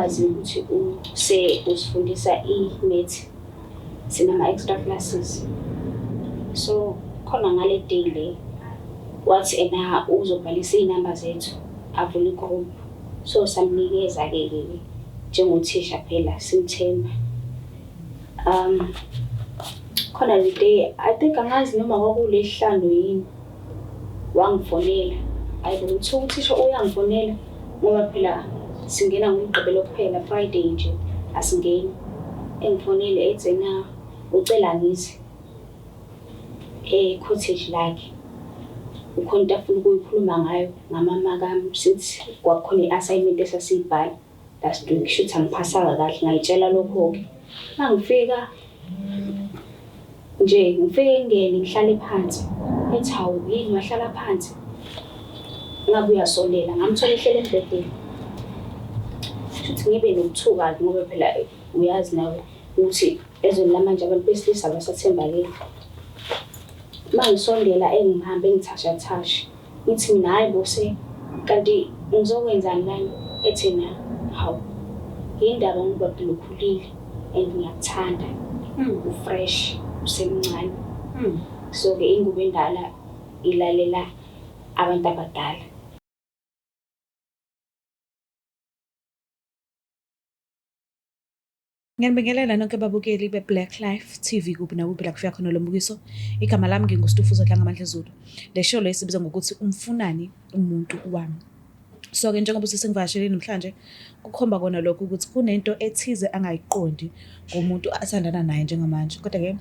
Kwazi ukuthi use usifundisa i-math, sinama-extra classes. So khona ngale day le wathi ena uzobhalisa iy'namba zethu avule i-group. So samnikeza-ke ke njengothisha phela simthemba. Khona le day, I think angazi noma kwakulesihlanu yini, wangifonela. Hhayi bo, ngithuka uthisha uyangifonela ngoba phela singena ngoMgqibelo kuphela, Friday nje asingeni. Engifonele ethi ena ucela ngize e-cottage lakhe. Kukhona into afuna ukuyikhuluma ngayo ngamamaki ami since kwakukhona i-assignment esasiyibhala last week, shuthi angiphasanga kahle, ngayitshela lokho-ke. Mangifika nje ngifike ngingene ngihlale phansi, ethi hawu yini wahlala phansi? Ngabe uyasondela, ngamthola ehleli embhedeni. Shuthi ngibe nokuthuka-ke ngoba phela uyazi nawe ukuthi ezweni lamanje abantu besilisa abasathembakele. Uma ngisondela engihambe engithasha-thasha, ngithi mina hhayi bo se kanti ngizokwenzani lana? Ethi na hawu yindaba ngoba phela ukhulile and ngiyakuthanda, u-fresh, usemncane. So-ke ingubo endala ilalela abantu abadala. Ngiyanibingelela nonke babukeli be-Black Life TV kuphi nakuphi la kufika khona lo mbukiso. Igama lami nginguStufuza Dlangamandla Zulu. Le show le sibiza ngokuthi umfunani umuntu wami. So-ke njengoba usesengivakashelile namhlanje, kukhomba kona lokho ukuthi kunento ethize angayiqondi ngomuntu athandana naye njengamanje. Kodwa-ke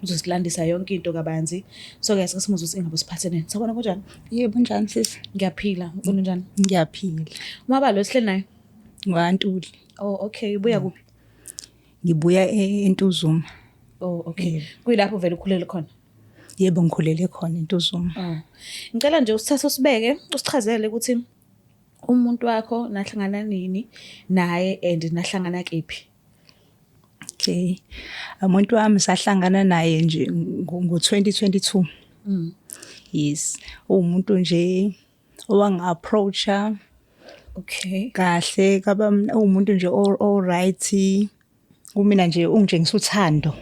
uzosilandisa yonke into kabanzi. So-ke asike simuzwe ukuthi ingabe usiphatheleni. Sawubona, kunjani? Yebo, unjani sisi? Ngiyaphila. Wena unjani? Ngiyaphila. Umabalo sihleli naye? NgwaNtuli. Oh, okay. Ubuya kuphi? Ngibuya eNtuzuma. Oh, okay. Kuyilapho vele ukhulele khona? Yebo, ngikhulele khona eNtuzuma. Oh. Ngicela nje usithathe usibeke, usichazele ukuthi umuntu wakho nahlangana nini naye and nahlangana kephi. Okay. Umuntu wami sahlangana naye nje ngo-2022. Yes. Uwumuntu nje owangi-approach-a kahle kaba uwumuntu nje o-right. Kumina nje ungitshengisa uthando.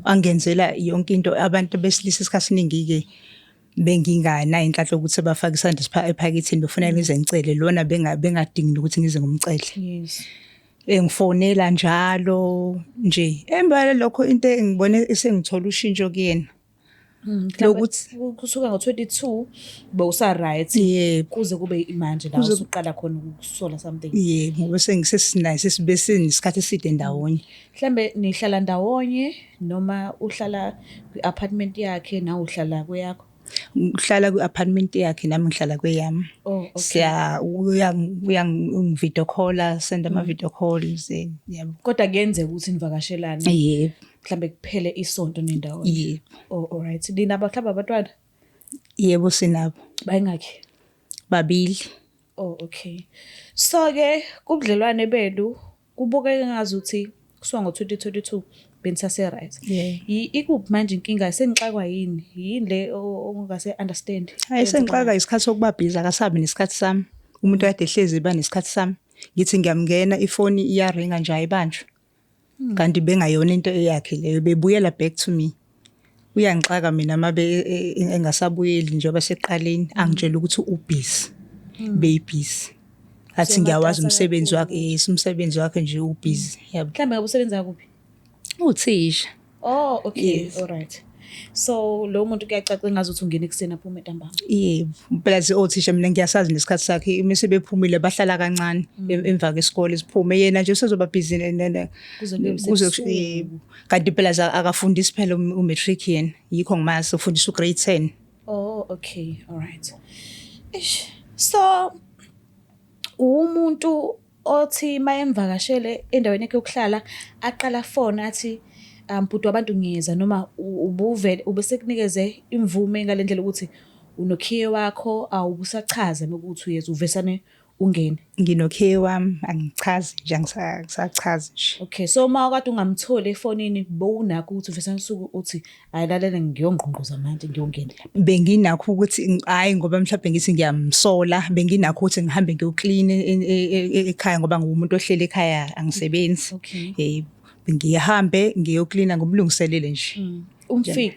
Angenzela yonke into. Abantu besilisa isikhathi esiningi-ke benginganayo inhlanhla yokuthi bafake isandla ephaketheni befuna ngize ngicele lona bengadingi nokuthi ngize ngimcele. Yes. Engifonela njalo nje. Emva lokho into engibone esengithola ushintsho kuyena. Lokuthi kusuka ngo-22 bowusa right yebo kuze kube manje la usuqala khona ukusola something. Yebo, ngoba sengisesinaye sesibe sinesikhathi eside ndawonye. Mhlambe nihlala ndawonye noma uhlala kwi-apartment yakhe nawe uhlala kweyakho? Uhlala kwi-apartment yakhe nami ngihlala kweyami. Oh, okay. Siya uya uyangi-video call, send ama-video calls, yabo. Kodwa kuyenzeka ukuthi nivakashelane. Yebo. Mhlambe kuphele isonto nindawonye. Yebo. Oh, all right. Ninabo mhlambe abantwana? Yebo, sinabo. Bayingakhi? Babili. Oh, okay. So ke kubudlelwane benu kubukeka ngazuthi kusuka ngo-2022 benisase right. Yeah. Ikuphi manje inkinga, senixakwa yini? Yini le ongase understand? Hayi, sengixaka isikhathi sokuba busy, akasabi nesikhathi sami. Umuntu kade ehlezi eba nesikhathi sami. Ngithi ngiyamngena ifoni iyaringa nje ayibanjwa. Kanti bengayona into eyakhe leyo, bebuyela back to me. Uyangixaka mina mabe engasabuyeli njengoba seqaleni angitshela ukuthi ubusy. Beyibusy. Athi ngiyawazi umsebenzi wakhe, yes, umsebenzi wakhe nje ubusy. Yabo. Mhlambe ngabe usebenza kuphi? Uthisha. Oh, okay. Yes. All right. So lo muntu kuyacaca engazuthi ungena ekuseni aphume ntambama. Yebo, plus othisha mina ngiyasazi nesikhathi sakhe uma sebephumile bahlala kancane emva kwesikole siphume, yena nje usezoba busy Kuze kube kuze sebusuku. Yebo. Kanti phela akafundisi phela u-matric yena, yikho ngimazi ufundisa u-grade 10. Oh, okay. All right. Ish. So umuntu othi mayemvakashele endaweni yakhe yokuhlala aqala phone athi bhuti wabantu ngiyeza, noma ubuvele ubesekunikeze imvume ngalendlela ukuthi unokhiye wakho awubusachaza nokuthi uyeza uvesane ungene. Nginokhiye wami, angichazi nje, angisachazi nje. Okay, so uma kade ungamtholi efonini bowunakho ukuthi uvesane usuke uthi ayilalele ngiyongqongqoza manje ngiyongena lapha. Benginakho ukuthi hhayi ngoba mhlawumbe ngithi ngiyamsola, benginakho ukuthi ngihambe ngiyoklina ekhaya ngoba ngiwumuntu ohleli ekhaya angisebenzi. Okay. Ngihambe ngiyoklina ngimlungiselele nje. Umfice.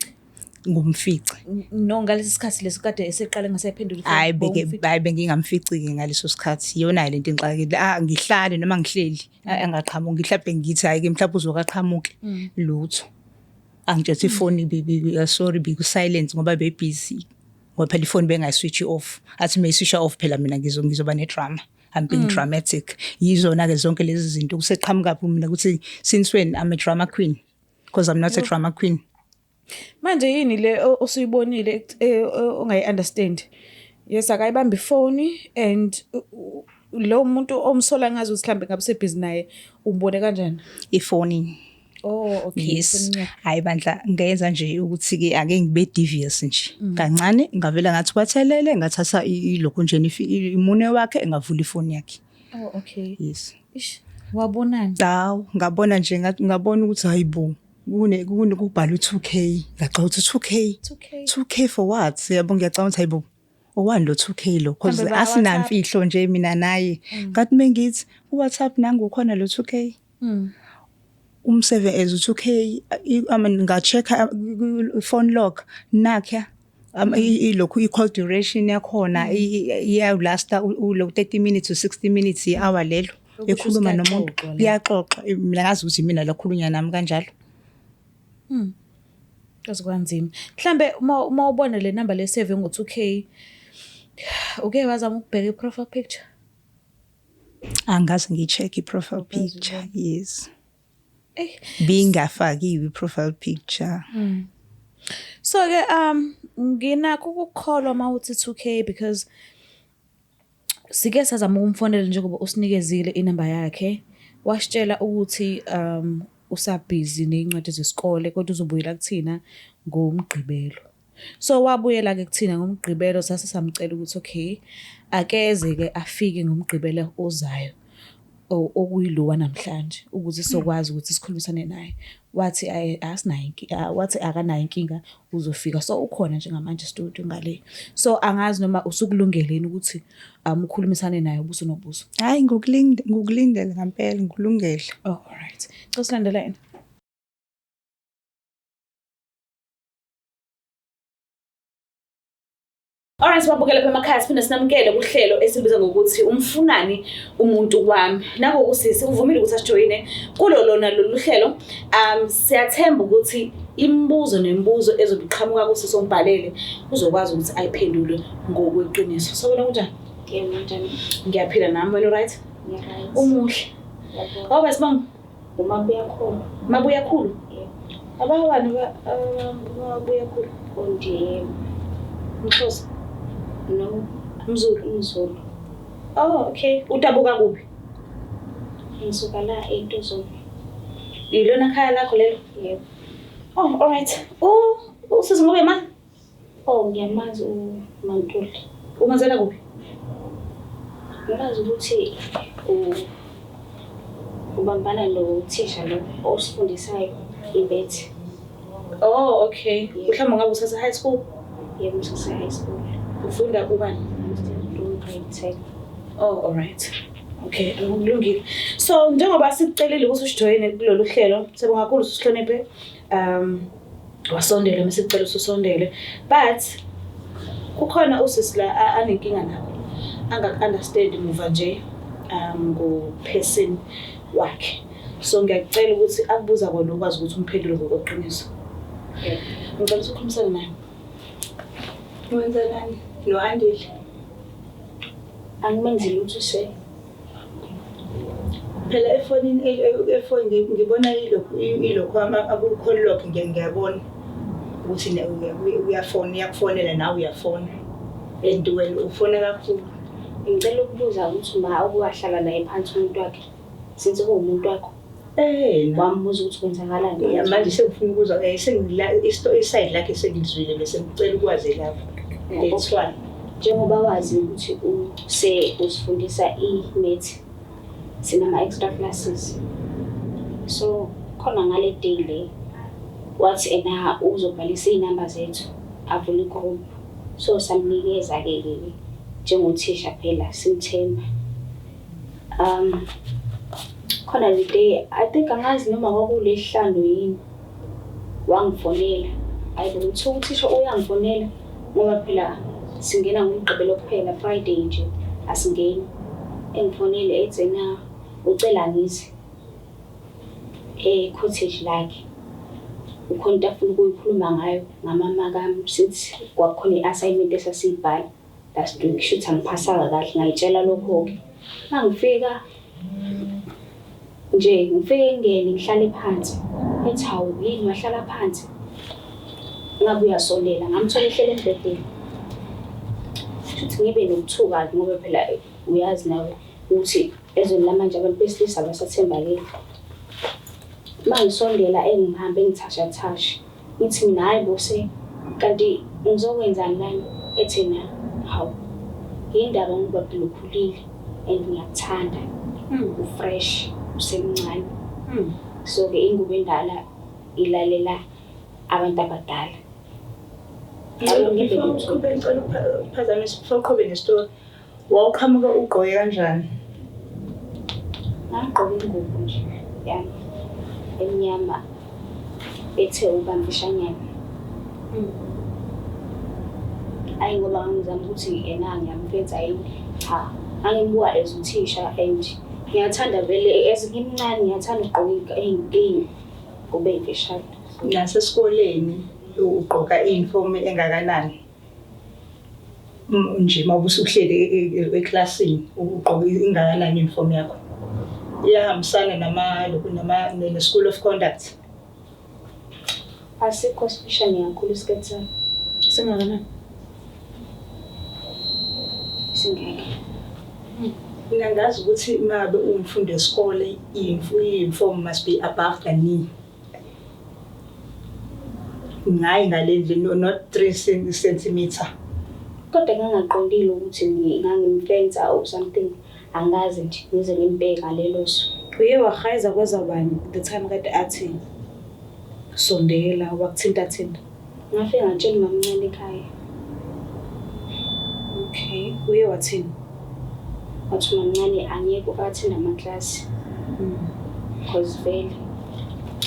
Ngumfice. No, ngalesi sikhathi leso kade eseqale ngasayiphendula ifoni. Hhayi beke bowumfice. Hhayi bengingamfici-ke ngaleso sikhathi. Iyona-ke lento engixakile. Ah, ngihlale noma ngihleli angaqhamuki mhlawumbe ngithi hhayi-ke mhlawumbe uzoke aqhamuke. Lutho. Angitshela ukuthi ifoni sorry biku-silent ngoba bebhizi. Ngoba phela ifoni bengayi-switch off. Athi uma eyiswisha off phela mina ngizoba ne-drama. I'm being dramatic. Yizona-ke zonke lezi zinto kuseqhamukaphi mina ukuthi since when I'm a drama queen. Because I'm not a drama queen. Manje yini le osuyibonile ongayi-understand? Yes, akayibambi ifoni and lo muntu omsola ngazi ukuthi mhlambe ngabe usebhizi naye umbone kanjani? Efonini. Oh, okay. Yes. Efonini yakhe. Hayi bandla, ngenza nje ukuthi-ke ake ngibe devious nje. Kancane ngavela ngathi kwathelele ngathatha ilokhu nje imune wakhe ngavula ifoni yakhe. Oh, okay. Yes. Ish, wabonani? Hawu, ngabona nje ngabona ukuthi hayibo kune kune kubhalwe 2K. Ngacabanga ukuthi 2K. 2K. 2K for what? Yabo ngiyacabanga ukuthi hayibo owani lo 2K lo because Mhlawumbe ba asinamfihlo nje mina naye. Ngathi mengithi ku WhatsApp nangu khona lo 2K. Umseve as u2K, I mean nga-check-a phone log nakya ilokhu i-call duration yakhona iyawulasta ulo 30 minutes to 60 minutes, i-hour lelo Okusho ekhuluma ukuthi nomuntu. kuyaxoxwa la. Kuyaxoxwa, mina ngazi ukuthi mina la khulunywa nami kanjalo. Kaze kwanzima. Mhlambe uma ubona le number le save ngo 2K, uke wazama ukubheka i-profile picture? Angaze ngiyi-check i-profile Awukaze picture, yes. Eh. Bingafakiwe i-profile picture. So ke nginakho ukukholwa mawuthi 2K because sike sazama ukumfonela njengoba usinikezile inamba yakhe, wasitshela ukuthi usabhizi nezincwadi zesikole kodwa uzobuyela kuthina ngoMgqibelo. So wabuyela ke kuthina ngoMgqibelo, sase samcela ukuthi okay, akeze ke afike ngoMgqibelo ozayo okuyilo namhlanje ukuze sizokwazi ukuthi sikhulumisane naye. Wathi asinayo inkinga, wathi akanayo inkinga, uzofika. So ukhona njengamanje studio ngale. So angazi noma usukulungele yini ukuthi ukhulumisane naye ubuso nobuso. Hhayi ngokulindela ngempela, ngikulungele. Oh, all right. Cela silandela yena. Alright, sibabukele lapha emakhaya, siphinde sinamukele kuhlelo esibiza ngokuthi umfunani umuntu wami. Nako usisi uvumile ukuthi asijoyine kulo lona lolu hlelo. Siyathemba ukuthi imibuzo nemibuzo ezobe iqhamuka kusisi ombhalele uzokwazi ukuthi ayiphendule ngokweqiniso. So wena kunjani? Yebo, njani? Ngiyaphila nami, wena right? Ngiya-right. Umuhle. Ngiyabonga. Awube sibonga. Umabuya khulu. Mabuya khulu. Yebo. Abawani babuya khulu? Undiye. Mxhosa. No. Mzulu. Umzulu. Oh, okay. Udabuka kuphi? Ngisuka la eNtuzuma. Ilona khaya lakho lelo? Yebo. Oh, all right. Usisi ngobe ma? Oh, ngiyamazi uMantuli. Umazela kuphi? Ngimazi ukuthi ubambana nothisha lo osifundisayo ibethi. Oh, okay. Yebo. Mhlawumbe ngabe usase high school? Yebo, ngisase high school. Ufunda kubani? Grade 10. Oh, all right. Okay, kulungile. So njengoba sikucelile ukuthi usijoyine kulolu hlelo, sibonga kakhulu usihloniphe. Wasondele mesicela usondele. But kukhona usisi la anenkinga nakho. Angaku-understand muva nje ngo person wakhe. So ngiyakucela ukuthi akubuza kona ukwazi ukuthi umphendule ngokweqiniso. Yebo. Ngicela ukuthi ukhulumisane naye. Wenzelani no-Andile? Angimenzi lutho se. Phela efonini efoni ngibona ilokhu ilokhu aku-call log, ngiyabona ukuthi uyafona, uyakufonela nawe uyafona. And wena ufona kakhulu. Ngicela ukubuza ukuthi ma uke wahlala naye phansi umuntu wakhe, since kuwumuntu wakho, wambuza ukuthi kwenzakalani? Ya, manje sengifuna ukuzwa sengila i-side lakhe sengilizwile bese ngicela ukwazi lapho. That's why. Njengoba wazi ukuthi use usifundisa i-math, sinama-extra classes. So khona ngale day le wathi ena uzobhalisa iy'namba zethu, avule i-group. So samnikeza-ke ke njengothisha phela simthemba. Khona le day, I think angazi noma kwakulesihlanu yini, wangifonela. Hhayi bo, ngithuka uthisha uyangifonela ngoba phela singena ngoMgqibelo kuphela, Friday nje asingeni. Engifonele ethi ena ucela ngize e-cottage lakhe. Kukhona into afuna ukuyikhuluma ngayo ngamamaki ami, since kwakukhona i-assignment esasiyibhala last week, shuthi angiphasanga kahle, ngayitshela lokho-ke. Mangifika nje, ngifike ngingene ngihlale phansi, ethi hawu yini wahlala phansi? Ngabe uyasondela, ngamthola ehleli embhedeni. Shuthi ngibe nokuthuka-ke ngoba phela uyazi nawe ukuthi ezweni lamanje abantu besilisa abasathembakele. Uma ngisondela engihambe engithasha thasha, ngithi mina hhayi bo se kanti ngizokwenzani lana? Ethi na hawu yindaba ngoba phela ukhulile and ngiyakuthanda, u-fresh, usemncane. So-ke ingubo endala ilalela abantu abadala. Yabo ngibe Before nokuthuka. uqhubeke, ngicela ukuphazamisa, before uqhubeke nestori, wawuqhamuka ugqoke kanjani? Ngagqoka ingubo nje yami emnyama ethe ukuba mfishanyana. Hhayi ngoba ngangizama ukuthi ena ngiyamfensa yini, cha, ngangimbuka as uthisha and ngiyathanda vele as ngimncane ngiyathanda ukugqoka iy'ngubo ey'mfishane. Nasesikoleni ugqoka i-uniform engakanani? Nje uma usuhleli eklasini ugqoka ingakanani i-uniform yakho? Iyahambisana nama lokhu nama ne-school of conduct? Asikho sifishane kakhulu isiketi sami. Singakanani? Singeke. Mina ngazi ukuthi uma ngabe uwumfundi wesikole i-uniform must be above the knee. Ngayi ngale ndlela, not 3 centimeter. Kodwa ngangaqondile ukuthi ngangimfensa or something. Angazi nje ngize ngimbheke ngalelo so. Uye wahayiza kweza bani the time kade athi sondela wakuthinta thinta? Ngafike ngatshela umamncane ekhaya. Okay. Uye wathini? Wathi umamncane angeke uka-attend amaklasi. Cause vele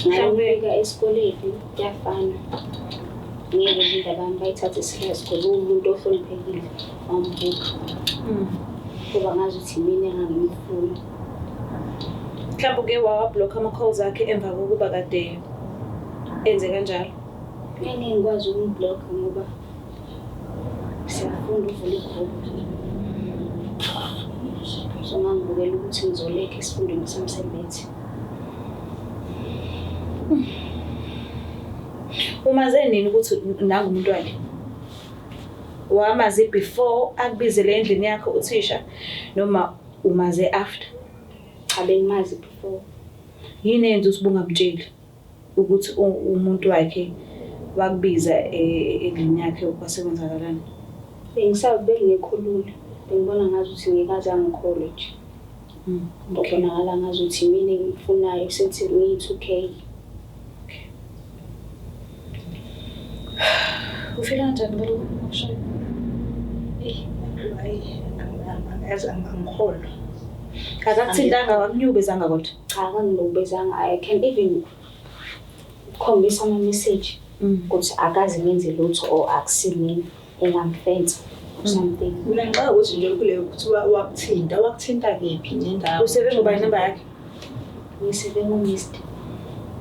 ngayofika esikoleni kuyafana. Ngeke indaba yami bayithathe serious cause uwumuntu ohloniphekile wambuka. Ngoba ngazi ukuthi yimina engangimfuna. Mhlawumbe uke wawa-block ama-calls akhe emva kokuba kade enze kanjalo? Ngeke ngikwazi ukum-block ngoba siyafunda uvula i-group. So ngangibukela ukuthi ngizolekha esifundweni sami se-math. Umaze nini ukuthi nangu umuntu wakhe? Wamazi before akubizele endlini yakho uthisha noma umaze after? Cha, bengimazi before. Yini eyenza ukuthi ubungamtsheli ukuthi umuntu wakhe wakubiza endlini yakhe kwase kwenzakalani? Bengisaba, bengekho lula. Bengibona ngazuthi ngeke aze angikholwe nje. Kubonakala ngazuthi yimina engimfunayo since ngiyi-2K. Ufila kanjani ngalokhu akushoyo? Eyi, hayi, yazi angikholwa. Akakuthintanga, wakunyubezanga kodwa? Cha, akanginukubezanga. I can even khombisa ama-message ukuthi akaze ngenze lutho or akusimina engamfensa or something. Mina ngicabanga ukuthi nje kule kuthiwa wakuthinta, wakuthinta kephi nendawo? Useve ngobani inamba yakhe? Ngiseve ngo-Mr.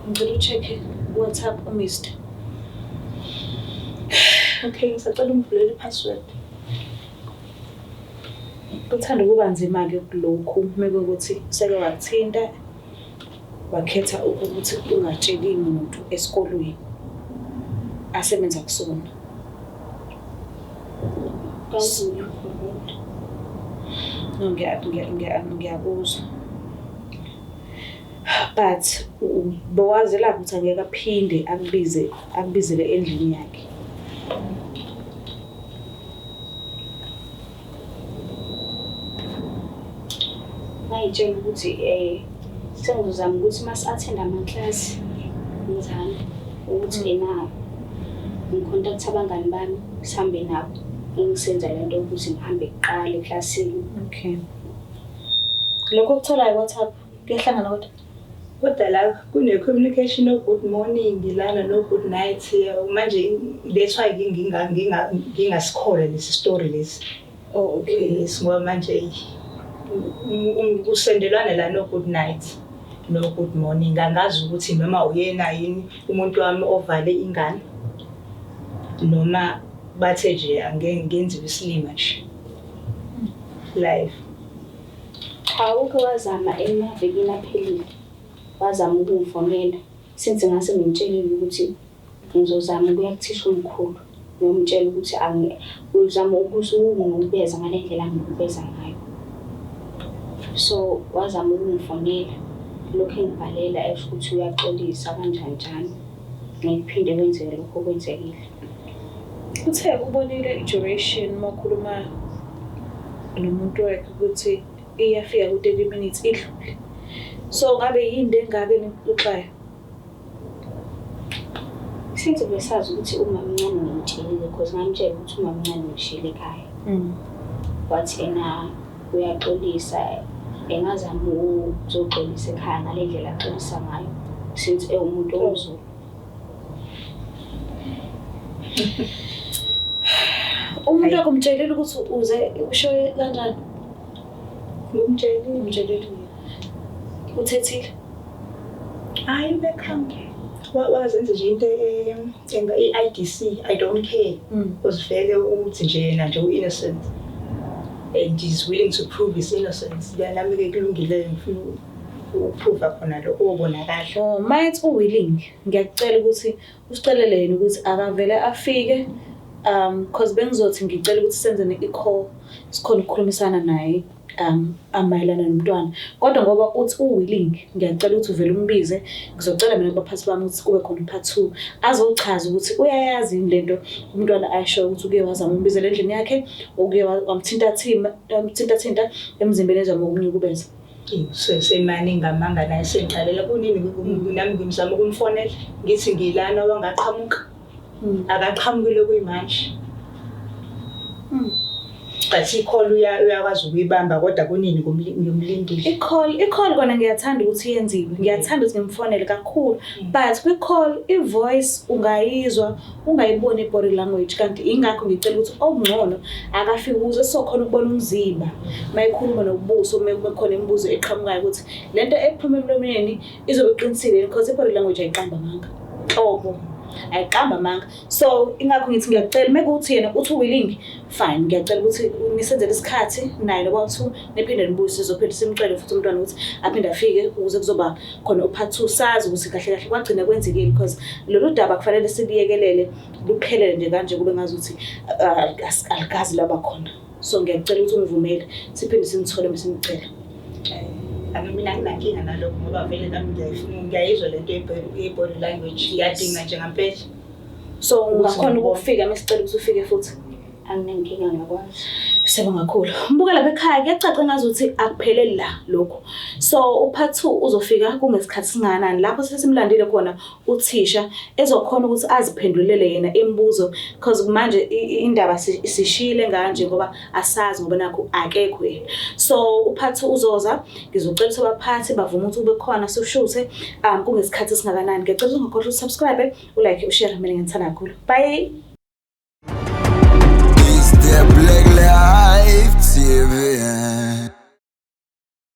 Ngicela u-check-e WhatsApp u-Mr. Okay, ngisacela ungivulele i-password. Kuthanda ukuba nzima-ke kulokhu mekuwukuthi seke wakuthinta, wakhetha ukuthi ungatsheli muntu esikolweni asebenza kusona. Kawuzungikholelwa. No, ngiyakuzwa. But bowazela ukuthi angeke aphinde akubize, akubizele endlini yakhe. Ngay'tshela ukuthi sengizozama ukuthi uma si-attend amaklasi ngizame ukuthi ena ngi-contact abangani bami sihambe nabo. Ngisenza le nto yokuthi ngihambe kuqala eklasini. Okay. Lokho okutholayo ku-WhatsApp kuyahlangana kodwa? Kodwa la kune-communication no-good morning lana no-good night. Manje that's why ngingasikholwa lesi story lesi. Oh, okay. Yes, ngoba manje kusendelwana la no-good night no-good morning. Angazi ukuthi noma uyena yini umuntu wami ovale ingane noma bathe nje angeke ngenziwe isilima nje live. Cha, uke wazama emavikini aphelile, wazama ukungifonela since ngase ngimtshelile ukuthi ngizozama ukuya kuthisha omkhulu ngiyomtshela ukuthi uzama ukunginukubeza ngale ndlela anginukubeza ngayo. So wazama ukungifonela, lokhu engibhalela esho ukuthi uyaxolisa kanjani njani. Ngeke kuphinde kwenzeke lokho okwenzekile. Uthe ubonile i-duration uma ukhuluma nomuntu wakhe ukuthi iyafika ku-30 minutes idlule. So ngabe yini le engaka enixoxayo? Since besazi ukuthi umamncane ngimtshelile cause ngamtshela ukuthi umamncane ngishiyile ekhaya. Wathi ena uyaxolisa, engazama ukuzoxolisa ekhaya ngale ndlela axolisa ngayo since ewumuntu omZulu. Umuntu wakho umtshelile ukuthi uze usho kanjani? Ngimtshelile. Umtshelile. Uthethile? Hayi, ubekhamba. Wazenza nje into i-IDC, I don't care. Because vele ukuthi nje yena nje u-innocent and he's willing to prove his innocence. Nami-ke kulungile, ngifuna ukuprova khona lokho obonakala. Oh, mayethi u-willing, ngiyakucela ukuthi usicelele yena ukuthi akavele afike, cause bengizothi ngicela ukuthi senze ne-call sikhona ukukhulumisana naye amayelana nomntwana. Kodwa ngoba uthi u-willing, ngiyacela ukuthi uvele umbize. Ngizocela mina kubaphathi bami ukuthi kube khona part 2 azochaza ukuthi uyayazi yini lento umntwana ayishoyo ukuthi uke wazama umbizela endlini yakhe, uke wamthinta wamthinta thinta emzimbeni ezama ukumnyukubeza. Semane ngamanga naye sengiqalela kunini nami ngimzama ukumfonela ngithi ngilana wangaqhamuka. Akaqhamukile kuyimanje. But i-call uyakwazi ukuyibamba kodwa kunini ngimlindile. I-call kona ngiyathanda ukuthi yenziwe. Ngiyathanda ukuthi ngimfonele kakhulu. But kwi-call i-voice ungayizwa, ungayiboni i-body language, kanti ingakho ngicela ukuthi okungcono akafike ukuze sizokhona ukubona umzimba mayekhuluma nobuso uma kukhona imibuzo eqhamukayo ukuthi lento ephuma emlomeni izobe iqinisile, because i-body language ayiqamba amanga. Nhlobo. Ayiqamba amanga. So ingakho ngithi ngiyakucela mekuthi yena uthi willing, fine, ngiyacela ukuthi nisenzele isikhathi naye noba two niphinde nibuye, sizophinde simcele futhi umntwana ukuthi aphinde afike ukuze kuzoba khona u-part 2, sazi ukuthi kahle kahle kwagcina kwenzekile, because lolu daba kufanele siliyekelele luphelele nje kanje kube ngazuthi alikazi laba khona. So ngiyacela ukuthi ungivumele siphinde simthole uma simcela. Mina anginankinga nalokho ngoba vele nami ngiyayifuna, ngiyayizwa lento ye-body language, ngiyadinga nje ngampela. So ungakhona ukufika mesicela ukuthi ufike futhi? Anginankinga, ngakwazi. Siyabonga kakhulu. Mbuka lapha ekhaya, kuyacaca ngazuthi akupheleli la lokhu. So u-part 2 uzofika kungesikhathi singakanani lapho sesimlandile khona uthisha ezokhona ukuthi aziphendulele yena imibuzo, because manje indaba sishiyile kanje ngoba asazi ngoba nakho akekho yena. So u-part 2 uzoza, ngizocela ukuthi abaphathi bavume ukuthi ube khona siwushuthe kungesikhathi singakanani. Ngiyacela ukuthi ungakhohlwa uku-subscribe, u-like, u-share, mina ngiyithanda kakhulu. Bye. It's the Black Life TV.